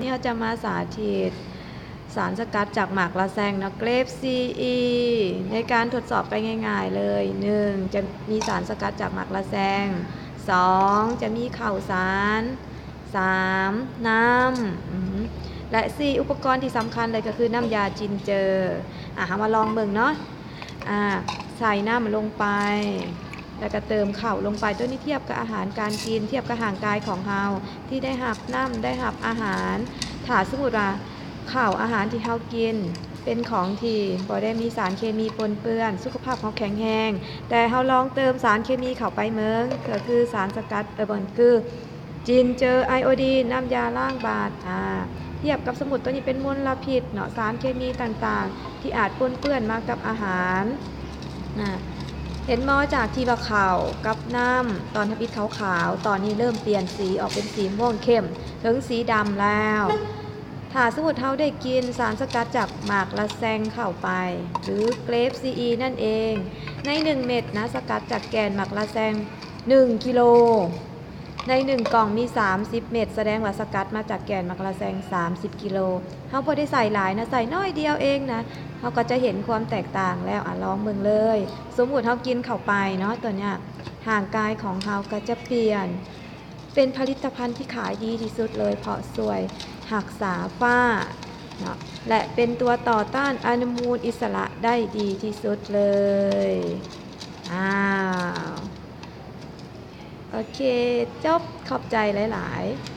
ນີ້ເຮົາຈະມາສາທິດສານສະກັດຈາກໝາກລະແຊງເນາະ ເກຣບຊີອີ ໃນການທົດສອບໄປງ່າຍໆເລີຍ. ໜຶ່ງ ຈະມີສານສະກັດຈາກໝາກລະແຊງ, ສອງ ຈະມີເຂົ້າສານ, ສາມ ນ້ຳ ອາ ແລະ ສີ່ ອຸປະກອນທີ່ສຳຄັນເລີຍກໍຄືນ້ຳຢາຈິນເຈີ. ອາ ເຮົາມາລອງເບິ່ງເນາະ. ອາ ໃສ່ນ້ຳລົງໄປ ແລ້ວກໍເຕີມເຂົ້າລົງໄປ. ໂຕນີ້ທຽບກັບອາຫານການກິນ, ທຽບກັບຮ່າງກາຍຂອງເຮົາທີ່ໄດ້ຮັບນ້ຳ, ໄດ້ຮັບອາຫານ. ຖ້າສົມມຸດວ່າເຂົ້າອາຫານທີ່ເຮົາກິນເປັນຂອງທີ່ບໍ່ໄດ້ມີສານເຄມີປົນເປື້ອນ, ສຸຂະພາບເຮົາແຂງແຮງ, ແຕ່ເຮົາລອງເຕີມສານເຄມີເຂົ້າໄປເບິ່ງ ກໍຄືສານສະກັດ ເອີ ບໍ່ ຄື ຈິນເຈີ ໄອໂອດີນ, ນ້ຳຢາລ້າງບາດ. ອາ ທຽບກັບ ສົມມຸດໂຕນີ້ເປັນມົນລະພິດເນາະ, ສານເຄມີຕ່າງໆທີ່ອາດປົນເປື້ອນມາກັບອາຫານ. ນະ ເຫັນບໍ່ ຈາກທີ່ວ່າເຂົ້າກັບນ້ຳຕອນທຳອິດຂາວໆ ຕອນນີ້ເລີ່ມປ່ຽນສີອອກເປັນສີມ່ວງເຂັ້ມເຖິງສີດຳແລ້ວ. ຖ້າສົມມຸດເຮົາໄດ້ກິນສານສະກັດຈາກໝາກລະແຊງເຂົ້າໄປ ຫຼື ເກຣບຊີອີນັ້ນເອງ, ໃນໜຶ່ງເມັດນະ ສະກັດຈາກແກ່ນໝາກລະແຊງໜຶ່ງກິໂລ, ໃນໜຶ່ງກ່ອງມີສາມສິບເມັດ, ສະແດງວ່າສະກັດມາຈາກແກ່ນໝາກລະແຊງສາມສິບກິໂລ. ເຮົາບໍ່ໄດ້ໃສ່ຫຼາຍນະ, ໃສ່ໜ້ອຍດຽວເອງນະ, ເຮົາກໍຈະເຫັນຄວາມແຕກຕ່າງແລ້ວ. ອາ ລອງເບິ່ງເລີຍ. ສົມມຸດເຮົາກິນເຂົ້າໄປເນາະ ໂຕເນີ້ຍ, ຮ່າງກາຍຂອງເຮົາກໍຈະປ່ຽນ ເປັນຜະລິດຕະພັນທີ່ຂາຍດີທີ່ສຸດເລີຍ ເພາະຊ່ວຍຮັກສາຟ້າເນາະ ແລະ ເປັນຕົວຕໍ່ຕ້ານອະນຸມູນອິດສະຫຼະໄດ້ດີທີ່ສຸດເລີຍ. ອ້າວ ໂອເຄ ຈົບ. ຂອບໃຈຫຼາຍໆ.